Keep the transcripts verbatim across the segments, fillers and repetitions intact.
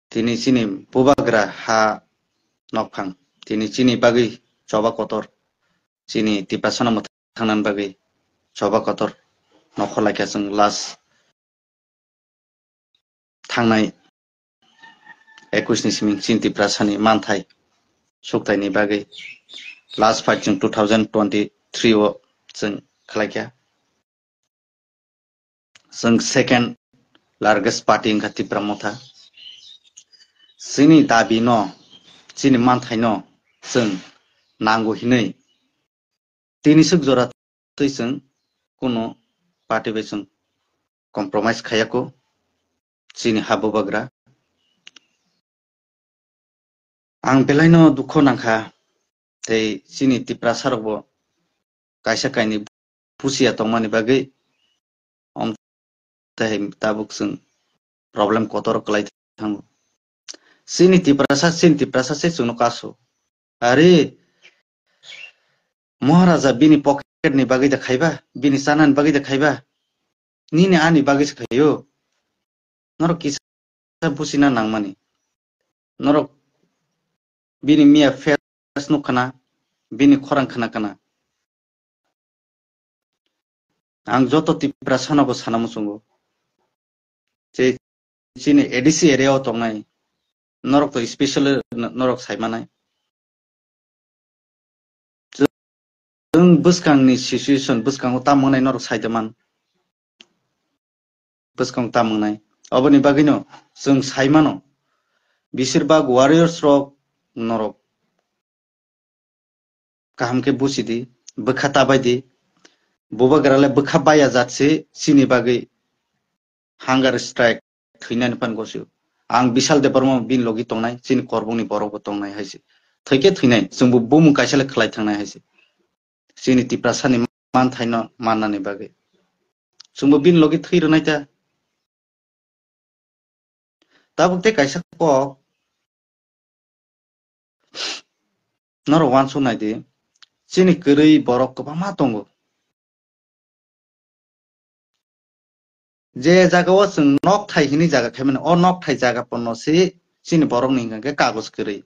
Tini chini bubagra ha nokphang. Tini chini bagwi choba kotor. Chini Tiprasano mwthangna bagwi choba kotor nokhor laikha chwng last thangnai ekush ni simi chini Tiprasani manthai suktaini bagwi last fight chwng two thousand twenty-three o chwng khlaikha. Chwng second largest party wngkha Tipra Motha. Chini dabi no, chini manthai no chwng nango hinwi tini swk jora twi chwng kuno party bai chwng compromise khayako chini ha bubagra. Ang belaino dukho nangkha, tei chini Tiprasa rokbo kaisa kainwi busiya tongmani bagwi om tei tabuk chwng problem kotor kwlai thango. Chini Tiprasa, chini Tiprasa se chwngno kaso. Are, Maharaja bini pocket ni bagwi da khaiba, bini chanani bagwi da khaiba, nini ani bagwi se khaio. Norok kisa buchina nangmani. Norok bini miya face nukkha na, bini khorang khna kana. Ang joto Tiprasano bo sana muchungo. Je chini A D C area o tongnai, norok to specially n-, norok saimanai. Chwng bwskangni situation, bwskango tamo wngnai norok saidaman. Bwskang tamo wngnai. Oboni bagwino chwng saimano, besirbag warriors rok norok kaham khe buchidi, bwkha tabaidi, bubagrale bwkha baya jatse chini bagwi hunger strike thwinani phan gosio. Ang Bishal Debbarma bini logi tongnai, chini Korbongni borokbo tongnai hai se. Thwikhe thwinai, chwngbo bumung kaisa le khlai thangnai hai se. Chini Tiprasani manthaino mannani bagwi. Chwngbo bini logi thwi rwnai ta. Tabuk tei kaisa kok norok uansuk nai di, chini kwrwi borok kwbangma tongo. Je jaga o chwng nokthai hinwi jaga khaimani, o nokthai jaga porno se chini borokni hwnkha khe kagoj kwrwi.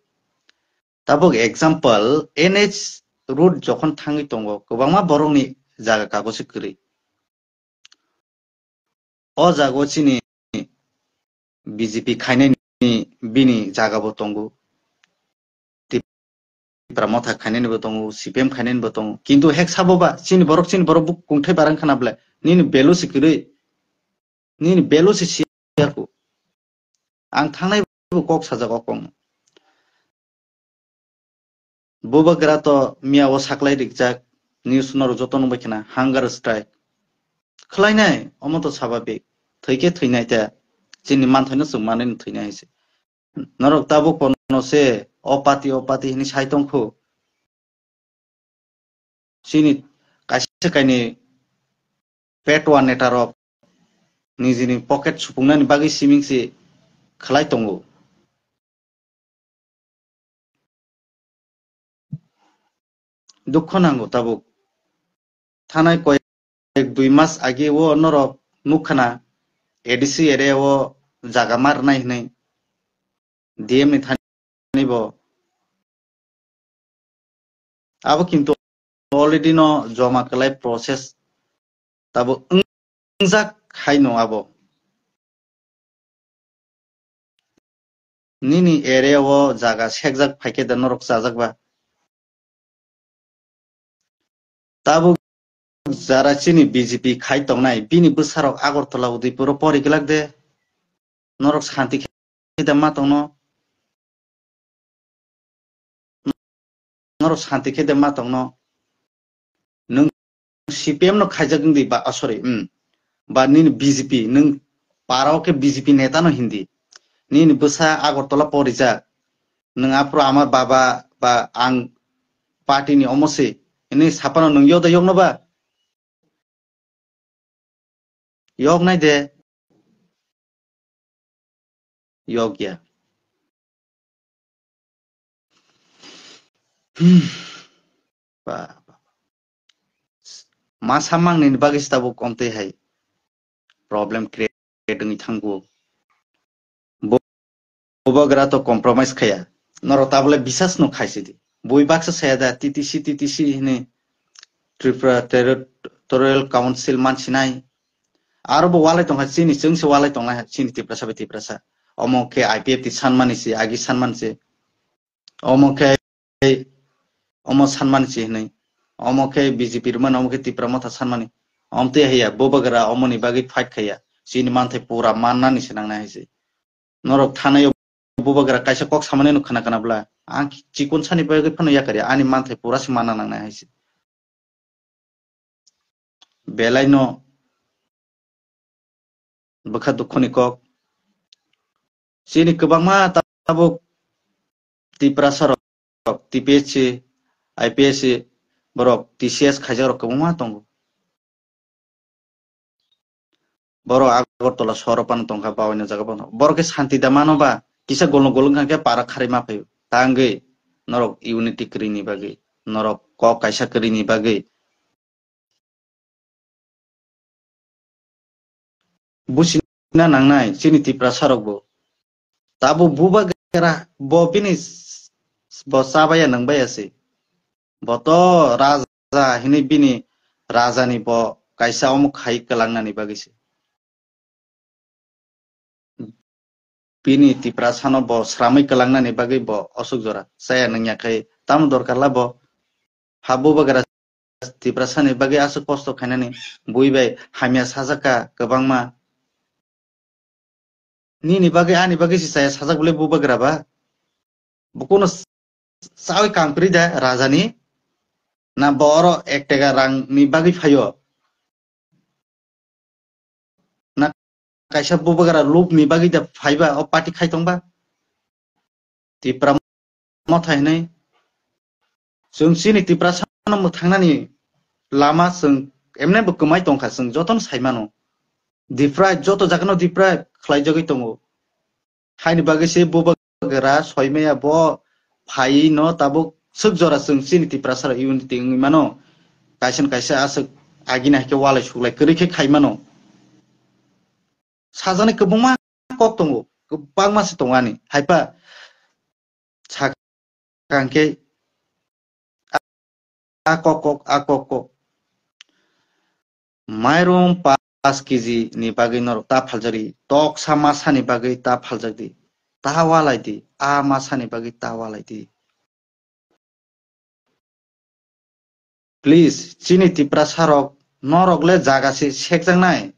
Tabuk example, N H road jokhon thangwi tongo, kwbangma borokni jaga kagoj se kwrwi. O jaga o chini B J P khainani bini jaga bo tongo. Tipra Motha khainani bo tongo, C P M khainani bo tongo. Kintu hek sabo ba chini borok, chini borok bo kungthai barang khana ble. Nini belu si kwrwi. Nini belu si siyaku. Ang thangnai bo kok sajak o kong. Bubagra to miya o saklai rikjak, news norok joto nungbai khna, hunger strike. Khlainai, omo to sababik. Thwikhe thwinai ta, chini manthaino chwng manwi thwinai hai se. Norok tabuk pono se, o party, o party hinwi sai tongkhu. Chini kaisa kaini petwa neta rok nijini pocket supungnani bagwi siming se khlai tongo. Dukho nango tabuk. Thanai koyek dui mas age o norok nukha na A D C area o jaga ma rwnai hinwi D M ni thani bo. Abo kintu already no joma kwlai process tabuk wngjak hai no abo. Nini area o jaga sekjak phaikhe da norok chajak ba? Tabuk jara chini B J P khai tongnai, bini bwsarok Agartala Udaipur o pori glak de. Norok santi khe da ma tongno? Norok santi khe de ma tongno? Nwng C P M no khaijak wngdi ba, ah, sorry, um, ba nini B J P, nwng para o khe B J P neta no hindi. Nini bwsa Agartala porijak. Nwng aphuru amar baba ba ang party ni omo se. Ini sapano nwng yokda yokno ba? Yoknai de. Yokya. Hmm. Ba, ba. Ma samang ni bagwi se tabuk omtwi hai problem create wngwi thango. Bo Bubagra to compromise khaya. Norok tabole bisas no khaisidi. Bui baksa saya da T T C, T T C hini Tripura Territorial Council mansinai. Aro bo walai tongkha chini, chwngse walai tonglai chini Tiprasa bai Tiprasa. Omo khe I P F T sanmani se, agi sanmani se. Omo khe, omo sanmani se hinwi. Omo khe B J P rwmani, omo khe Tipra Motha sanmani. Omtwi haiya, Bubagra omoni bagwi fight khaiya. Chini manthai pura mannani se nangnai hai se. Norok thanaio Bubagra kaisa kok samani no khna khna bla. Ang chikon sani bagwi phano yakari, ani manthai pura se manna nangnai hai se. Belai no bwkha dukhu ni kok. Chini kwbangma tabuk Tiprasa rok, T P S C, I P S C, borok T C S khaijak rok kwbangma tongo. Borok Agartala sohoro phano tongkha, bawaina jaga phano. Borok khe santi da mano ba, kisa golong golong kha khe para kharwi ma phaio. Tangwi norok unity kwrwini bagwi, norok kok kaisa kwrwini bagwi. Busina nangnai chini Tiprasa rok bo. Tabuk Bubagra bo bini s-, bo chabaya nwngbaya se. Bo to raja hinwi bini rajani bo kaisa omo khai kwlangnani bagwi se. Bini Tiprasano bo sramwi kwlangnani bagwi bo osuk jora chaya nangya khai tamo dorkar la bo. Ha Bubagra Tiprasani bagwi aswk kosto khainani bui bai hamya sajak kha kwbangma. Nini bagwi ani bagwi se chaya sajak bwle Bubagra ba. Bo kuno s-, chawi kangpri da rajani? Na bo oro ek tega rangni bagwi phaio? Na kaisa Bubagra lubni bagwi da phaiba o party khai tongba? Tipra Motha hinwi. Chwng chini Tiprasano mwthangnani lama chwng emne bo kwmai tongkha, chwng jotono sai mano. Deprive, joto jagano deprive khlaijagwi tongo. Haini bagwi se Bubagra soimaya bo phaiwi no tabuk swk jora chwng chini Tiprasa rok unity wngwi mano. Kaisa na kaisa aswk agini hai khe walai suklai kwrwi khe khai mano. Sajani kwbangma kok tongo, kwbangma se tongo ani. Haipa sakang khe a kok kok, a kok kok. Mairum paanch K G ni bagwi norok ta phaljak di, toksa masani bagwi ta phaljak di, ta walai di, a masani bagwi ta walai di. Please, chini Tiprasa rok, norok le jaga se sekjaknai.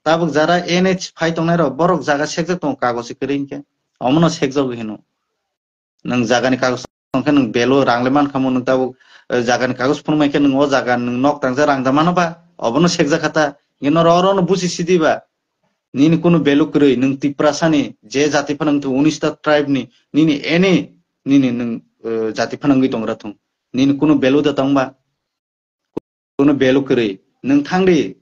Tabuk jara N H phai tongnai rok, borok jaga sekjak tongo, kagoz se kwrwi hinkhe. Omono sekjago hino. Nwng jagani kagoz tongkhe nwng belu rang le mankha mo, nwng tabuk, eh, jagani kagoz phunukmai khe nwng o jaga nwng nok tangsa rang da mano ba? Obono sekjak kha ta. Hinkhe norok oro no buji sidi ba? Nini kunu belu kwrwi, nwng Tiprasani je jati phano wngthung, unis ta tribe ni, nini any, nini nwng, eh, jati phano wngwi tongra thung. Nini kunu belu da tong ba? Kunu belu kwrwi. Nwng thang di.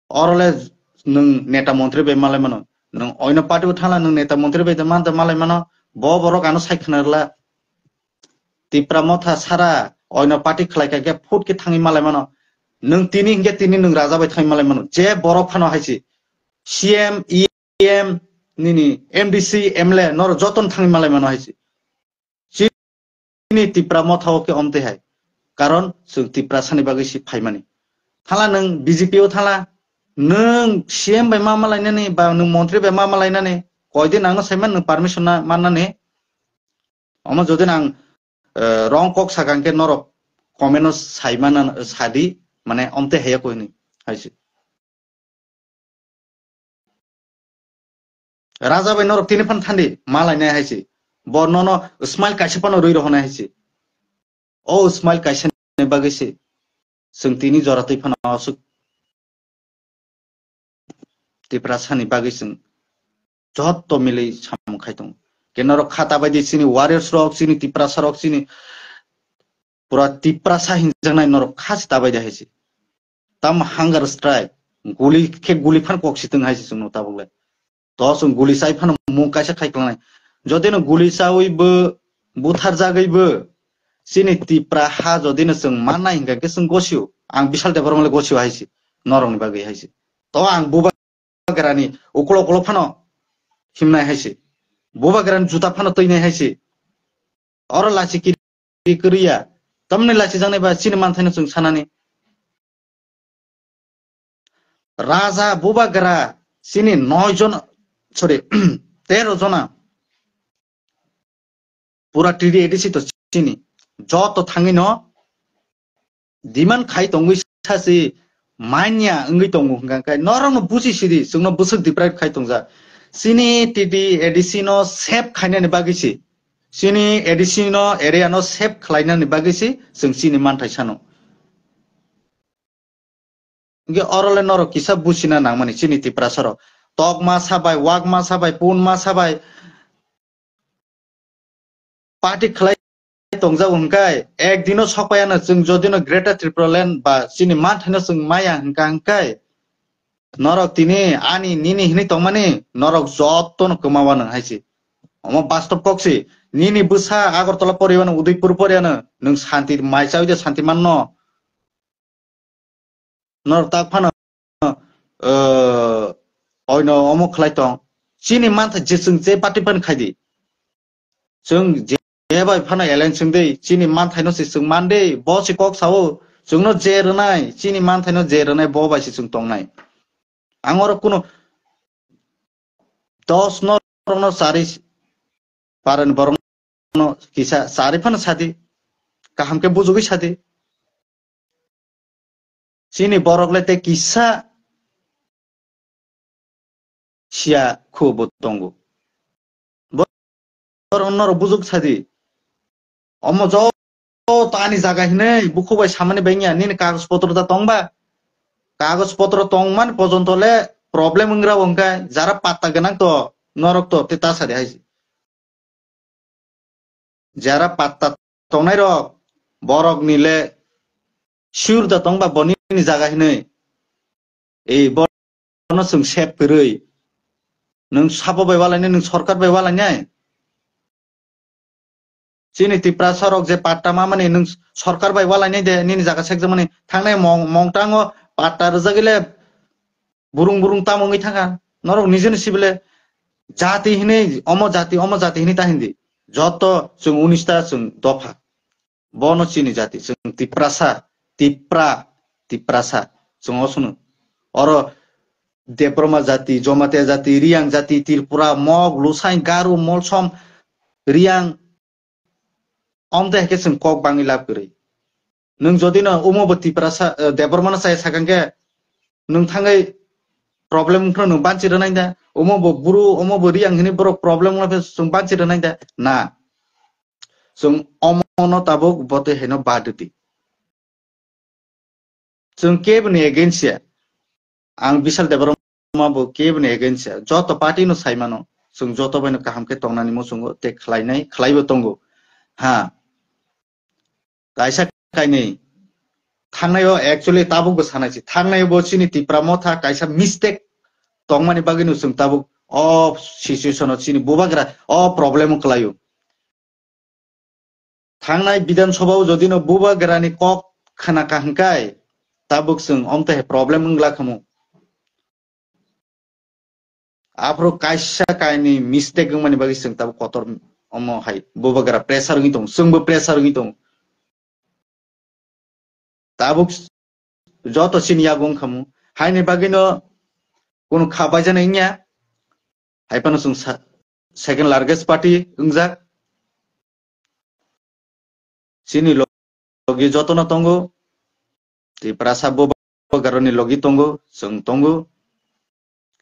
Oro le nwng neta montri bai malai mano. Nwng oino party o thangla nwng neta montri bai da man da malai mano. Bo borok ano sai khna rwla. Tipra Motha sara oino party khlai kha khe phut khe thangwi malai mano. Nwng tini hinkhe tini nwng raja bai thangwi malai mano. Je borok phano hai se C M, E M, nini M D C, M L A, norok jotono thangwi malai mano hai se. Chini Tipra Motha o khe omtwi hai. Karon chwng Tiprasani bagwi se phaimani. Thala nwng B J P o thala, nwng C M bai ma malainani ba nwng montri bai ma malainani, koidin ang no saiman nwng permission na mannani. Omo jodi nang, eh, wrong kok sakang khe norok comment o sai mana sadi, mane omte haya koi ni hai se. Raja bai norok tini phan thandi malai nai hai se. Bo nono smile kaisa phano rwi rohonai hai se. O smile kaisa ni bagwi se. Chwng tini jora twi phano aswk Tiprasani bagwi chwng joto milwi samung khai tongo. Khe norok kha ta bai di chini warriors rok, chini Tiprasa rok, chini pura Tiprasa hinjaknai norok kha se ta bai di hai se. Tam hunger strike, guli khe guli phan kok si tong hai se chwngno tabuk le. To chwng guli chai phano mung kaisa khai klangnai. Jodi no guli chawi bo buthar jagwi bo chini Tipra ha jodi no chwng mannai hinkha khe chwng gosio. Ang Bishal Debbarma le gosio hai se. Norok ni bagwi hai se. To ang buba grani ukolok ukolok phano himnai hai se. Bubagrani juta phano twi nai hai se. Oro lachi kiri kwrwi ya. Tamni lachi jangnai ba chini manthaino chwng sanani. Raja Bubagra chini noi jon, sorry, tero jona. Pura T D A D C to chini. Joto thangwi no demand khai tongwi sasi manya wngwi tongo hwnkha khe norokno buji sidi, chwngno bwswk deprive khai tongjak. Chini T D A D C no save khainani bagwi si, chini A D C no, area no save khlainani bagwi si chwng chini manthai sano. Hwnkhe oro le norok kisa buchina nangmani chini Tiprasa rok. Tokma sabai, Wakma sabai, Punma sabai, party khlai tongjago hwnkhe, ek dino sokpaiya no chwng jodino Greater Tripura Land ba chini manthaino chwng maya hwnkha hwnkhe, norok tini ani nini hinwi tongmani norok jotono kwma wano hai se. Omo bastob kok se, nini bwsa Agartala poriwano, Udaipur poriwano, nwng santi mai chawi de santi manno. Nor tak phano, eh, oino omo khlai tong. Chini mantha je chwng je party pan khai di. Chwng je bai phano alliance chwng dei, chini manthaino se chwng man dei, bo se kok sao, chwngno je rwnai, chini manthaino je rwnai, bo bai se chwng tongnai. Ang oro kuno dos norokno chari parani borokno kisa chari phano sadi, kaham khe bujugwi sadi. Chini borok le tei kisa siya khu bo tongo. Bo-, borok norok bujug sadi. Omo joto ani jaga hinwi bukhuk bai samani bengya, nini kagoj potro da tongba? Kagoj potro tongmani pojonto le problem wngra wngkha, jara patta gwnang to, norok to tei ta sadi hai se. Jara patta tongnai rok, borok ni le sure da tongba bo nini jaga hinwi. Ei bo no chwng sep kwrwi. Nwng sabo bai walainai, nwng sorkar bai walainai. Chini Tiprasa rok je patta mamani nwng sorkar bai walainai de, nini jaga sekjakmani thangnai mong-, mongtango patta rwjagwi le burung burung tamo wngwi thangkha. Norok nijeni sibile jati hinwi, omo jati, omo jati hinwi ta hindi. Joto chwng unis ta chwng dopha. Bono chini jati, chwng Tiprasa, Tipra, Tiprasa. Chwng o sunu. Oro Debbarma jati, Jomatia jati, Riyang jati, Tripura, Mog, Lusai, Garu, Molsom, Riyang, omte hai khe chwng kok bangwi lab kwrwi. Nwng jodi no omo bo Tiprasa, eh, Debbarma no chaya sakang khe, nwng thangwi problem wngkhno nwng banchi rwnai da. Omo bo buru, omo bo Riyang hinwi borok problem wngkhe chwng banchi rwnai da. Na. Chwng omo no tabuk botwi haino badwdi. Chwng keboni against ya. Ang Bishal Debbarma bo keboni against ya. Joto party no sai mano. Chwng joto bai no kaham khe tongnani muchungo tei khlainai, khlaibo tongo. Ha. Kaisa kainwi. Thangnai o actually tabuk bo sanai si. Thangnai bo chini Tipra Motha kaisa mistake tongmani bagwi no chwng tabuk o situation o chini bubagra o problem o kwlaio. Thangnai Bidhan Sabha o jodi no bubagrani kok khna ka hwnkhe, tabuk chwng omte hai problem wngla khamu. Aphuru kaisa kainwi mistake wngmani bagwi chwng tabuk kotor omo hai bubagra pressure wngwi tongo, chwngbo pressure wngwi tongo. Tabuk joto chini yago wngkhamu. Haini bagwino kunu kha baijana wngya. Hai phano chwng sa-, second largest party wngjak. Chini lo-, logi jotono tongo. Tiprasa bo-, bubagrani logi tongo, chwng tongo.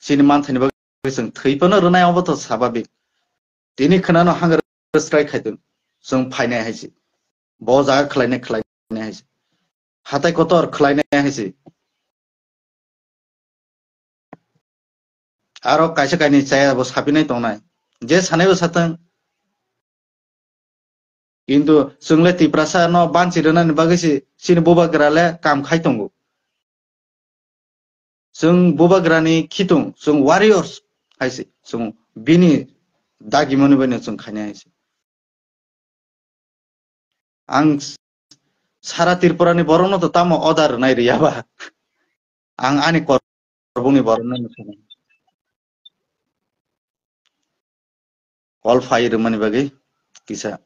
Chini manthaini bagwi chwng thwi phano rwnai, obo to sababik. Tini khwnano hunger strike khaitwng, chwng phainai hai se. Bo jaga khlainai, khlainai hai se. Hatai kotor khlainai hai se. Aro kaisa kainwi chaya bo sapinai tongnai. Je sanai bo satwng. Kintu chwng le Tiprasa no banchi rwnani bagwi se chini bubagra le kam khai tongo. Chwng bubagrani khitung, chwng warriors hai se, chwng bini dagimani bai no chwng khainai hai se. Ang sara Tripura ni borok no to tamo order rwnai rwya ba. Ang ani korboni borok no no sanai. Call phai rwmani bagwi kisa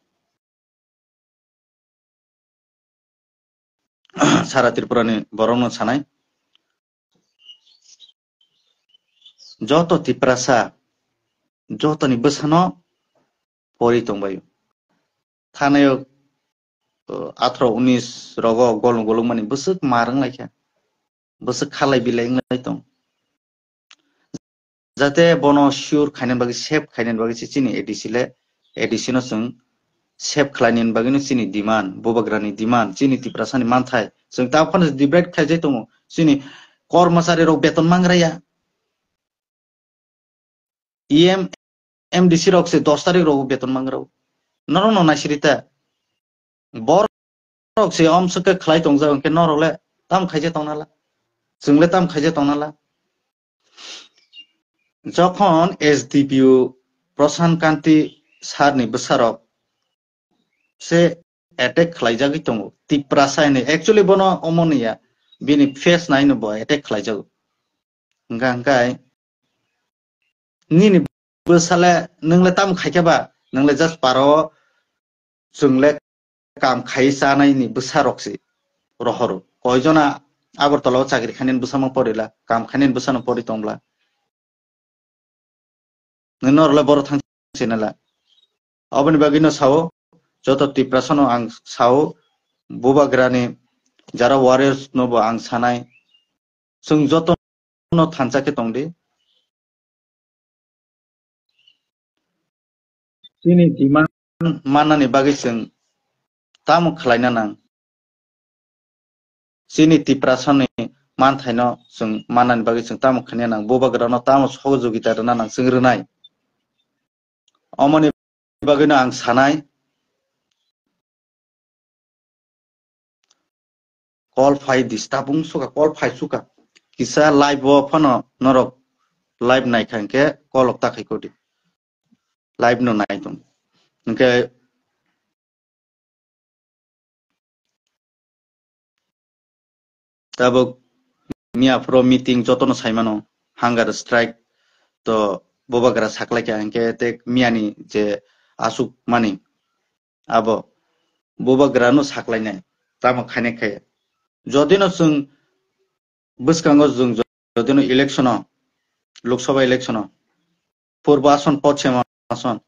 sara Tripura ni borok no sanai. Joto Tiprasa, joto ni bwsano pori tongbaio. Thanayo, uh, atharo unis rogo golong golong mani bwswk mar wng laikha. Bwswk khalai bilai wng lai tong. Jate bono sure khainani bagwi, save khainani bagwi se chini A D C le, A D C no chwng save khlainani bagwino chini demand, bubagrani demand, chini Tiprasani manthai. Chwng ta phano divide khaijai tongo. Chini kormachari rok beton mangraya. E M, M D C rok se dos tarik rogo beton mangrao. Norok no naisirita. Borok se omswk khe khlai tongjak, hwnkhe norok le tam khaija tongnala? Chwng le tam khaija tongnala? Jokhon S D P O Prashant Kanti sir ni bwsarok se attack khlaijagwi tongo. Tiprasa hinwi, actually bono omo niya, bini face naino bo attack khlaijago. Hwnkha hwnkhe nini bwsale, nwng le tamo khaikhe ba, nwng le just paro chwng le kam khai chanai ni bwsa rok se rohoro. Koijona Agartala o chakri khainani bwsamo porila, kam khainani bwsano pori tongla. Nwng norok le boro thang sinala. Oboni bagwi no sao, joto Tiprasa no ang sao, bubagrani jara warriors no bo ang sanai. Chwng joto no thansa khe tongdi. Chini demand mannani bagwi chwng tamo khlaina nang? Chini Tiprasani manthaino chwng mannani bagwi chwng tamo khlaina nang? Bubagrano tamo sohojogita rwna nang chwng rwnai? Omoni bagwino ang sanai, call phai disturb wng suka, call phai suka. Kisa live o phano norok live nai kha hwnkhe call ok ta khai kodi. Live no nai tong. Hwnkhe tabuk miya phuru meeting jotono saimano, hunger strike to bubagra saklaikha hwnkhe tei miyani je asuk mani abo bubagrano saklainai tamo khainai khe. Jodino chwng bwskango chwng jodino election o, Lok Sabha election o, Purbo Ason, Poschim Ason,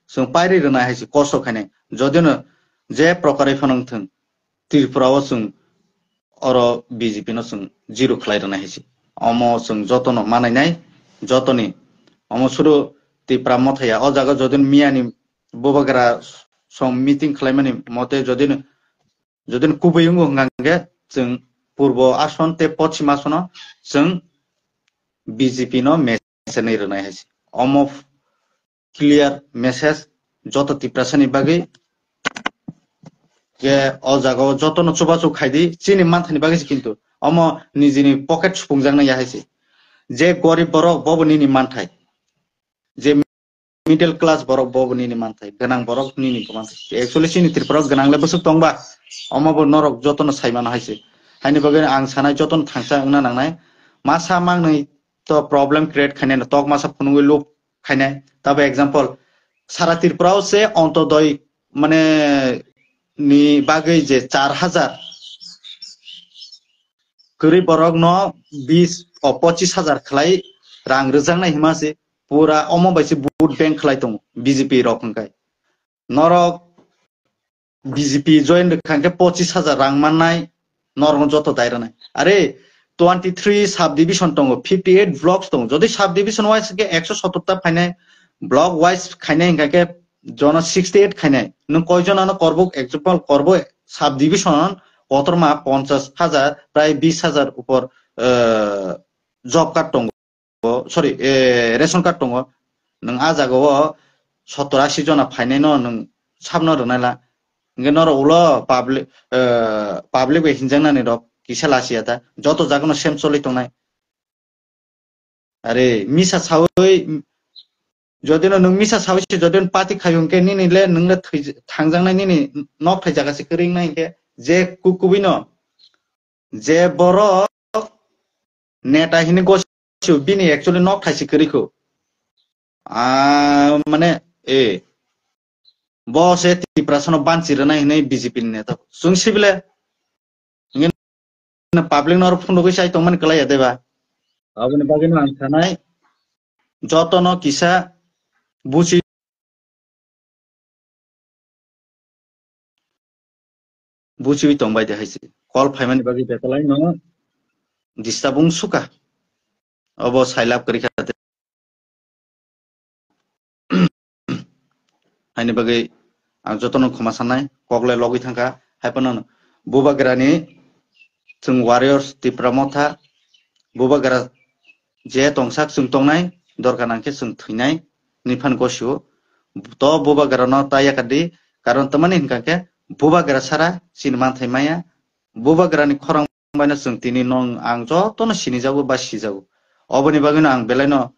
chwng pairi rwnai hai se kosto khainai. Jodino je prokarwi phano wngthwng, Tripura o chwng oro B J P no chwng zero khlai rwnai hai se. Omo chwng jotono manainai, jotoni. Omo suru Tipra Mothaya. O jaga jodino miyani bubagra song meeting khlaimani mote jodino, jodino kubui wngo hwnkha hwnkhe chwng Purbo Ason tei Poschim Asono chwng B J P no message rwnai hai se. Omo clear message joto Tiprasani bagwi je o jagao jotono chubachu khaidi, chini manthani bagwi se kintu omo nijini pocket supungjaknai ya hai se. Je gorib borok bobo nini manthai, je middle class borok bobo nini manthai, gwnang borok nini manthai. Actually chini Tripura o gwnang le bwswk tongba, omo bo norok jotono saimano hai se. Haini bagwi ang sanai jotono thangsa wngna nangnai. Masa mangnwi to problem create khainai, tok masa phunugwi loop khainai. Tabo example, sara Tripura o se Antyodoi mane ni bagwi je char hajar kwrwi borok no bis o pochis hajar khlai rang rwjaknai hima se pura omo bai se vote bank khlai tongo B J P rok hwnkhe. Norok B J P join rwkha hwnkhe pochis hajar rang mannai, norokno joto dai rwnai. Are twenty three subdivision tongo, fifty eight blocks tongo. Jodi subdivision wise khe ekso sotor ta phainai, block wise khainai hwnkha khe jono sixty eight khainai. Nwng koi jonano Korbuk, example, Korbuk subdivision kotorma ponchas hajar, prai bis hajar upor, eh, job card tongo. Sorry, eh, ration card tongo, nwng ah jaga o sottor ashi jona phainai no nwng sabno rwnai la. Hwnkhe norok ulo public, eh, public bai hinjaknani rok kisa lasiya ta, joto jaga no same choli tongnai. Are misa sawi, jodi no nwng misa sawi se, jodi no party khayo hwnkhe nini le, nwng le thwi-, thangjaknai, nini nok thai jaga se kwrwi wngnai hwnkhe je kukubui no je borok neta hini gosio bini actually nok thaisi kwrwi kho. Ah, mane E, bo se Tiprasa no banchi rwnai hinwi B J P ni neta. Chwng sibile. Hingke public no phunugwi chai tongmani kwlai ya deba. Aboni bagwi no ang sanai, joto no kisa buchi, buchiwi tongbai de hai se. Call phaimani bagwi betalai no disturb wng suka. Obo sailab kwrwi kha de. Haini bagwi ang jotono khoma sanai, kok le logwi thangkha. Hai phano Bubagrani chwng warriors Tipra Motha, Bubagra je tongsak chwng tongnai, dorkar nangkhe chwng thwinai, nini phan gosio. To Bubagrano ta yakadi, karon tamani hinkha khe Bubagra sara chini manthai maya, Bubagrani khorang baino chwng tini nong ang jotono sinijago ba sijago. Oboni bagwino ang belaino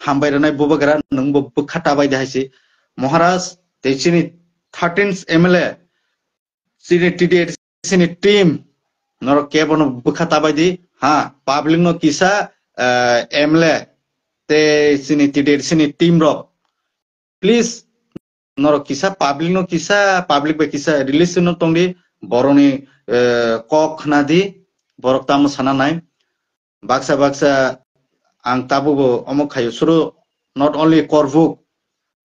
hambai rwnai Bubagra, nwngbo bwkha tabai de hai se. Maharaj, tei chini thirteenth M L A, chini T D A C ni team, norok kebono bwkha tabai di. Ha, public no kisa, eh, M L A, tei chini T D A C ni team rok, please, norok kisa public no kisa, public bai kisa release no tongdi, borokni, eh, kok khna di, borok tamo sana nai. Baksa baksa ang tabukbo omo khaio suru, not only Korbuk,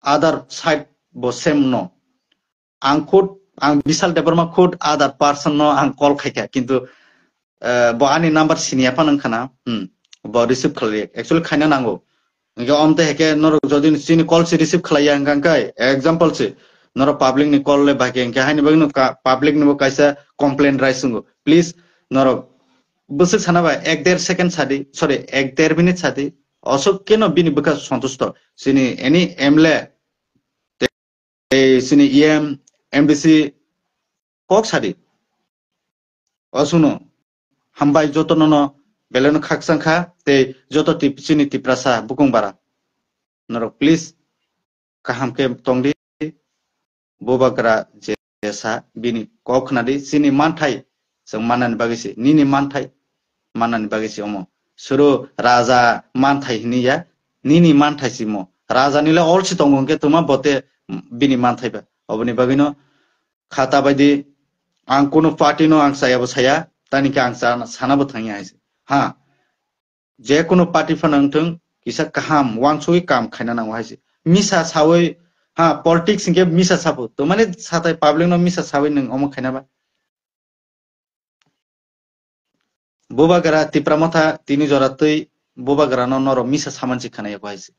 other side bo same no. Ang khud, ang Bishal Debbarma khud other person no ang call khaikha, kintu, eh, bo ani number siniya phano wngkhana, hmm, bo receive khlaiya. Actually khaina nango. Hingke omte heke norok jodi chini call se receive khlaiya hingka hingkai, example se, norok public ni call le bahai hingke haini bagwi no ka-, public ni bo kaisa complaint raise wngo. Please, norok bwswk sana bai ek der second sadi, sorry, ek der minute sadi, osok keno bini bwkha sontusto. Chini any M L A, tei chini E M, M D C kok sadi. Osuno hambai jotono no beleno khakchang kha tei joto tip-, chini Tiprasa bukung bara. Norok please kaham khe tongdi, Bubagra je sa bini kok khnadi, chini manthai chwng mannani bagwi se, nini manthai mannani bagwi se omo. Suru raja manthai hini ya, nini manthai simo. Raja nile olsi tongo hwnkhe tuma bote bini manthai ba. Oboni bagwino khata baidi ang kunu party no ang saya bo saya, tani khe ang sana, sana bo thangya hai se. Ha, je kunu party phano wngthung, kisa kaham, wansugwi kam khaina nango hai se. Misa sawi, ha, politics hwnkhe misa sabo. To mane satai public no misa sawi nwng omo khaina ba. Bubagra Tipra Motha tini jora twi Bubagra no norok misa saman si khana yako hai se.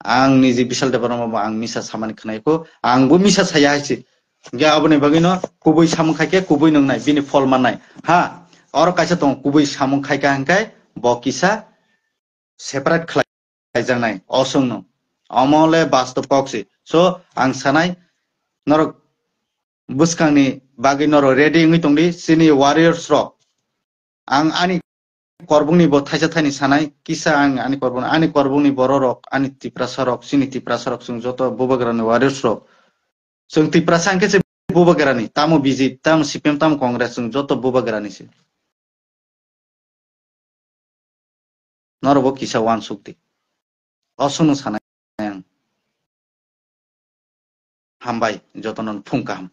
Ang niji Bishal Debbarma bo ang misa samani khana yako, ang bo misa saya hai se. Hingke aboni bagwi no kubui samung khaikhe kubui nungnai, bini phol mannai. Ha, oro kaisa tongo kubui samung khaikha hingkai bo kisa separate khlai khlaijaknai, osongno. Omo le bastob kok se. So, ang sanai, norok bwskangni bagwi norok ready wngwi tongdi, chini warriors rok. Ang ani korbungni bo thaisa thaini sanai, kisa ang ani korbung, ani korbungni bororok, ani Tiprasa rok, chini Tiprasa rok, chwng joto Bubagrani warriors rok. Chwng Tiprasa hwnkhe se Bubagrani, tamo B J P, tamo C P M, tamo Congress, chwng joto Bubagrani se. Norok bo kisa wansuk di. Osongno sanai ang. Hambai, jotono phung kaham.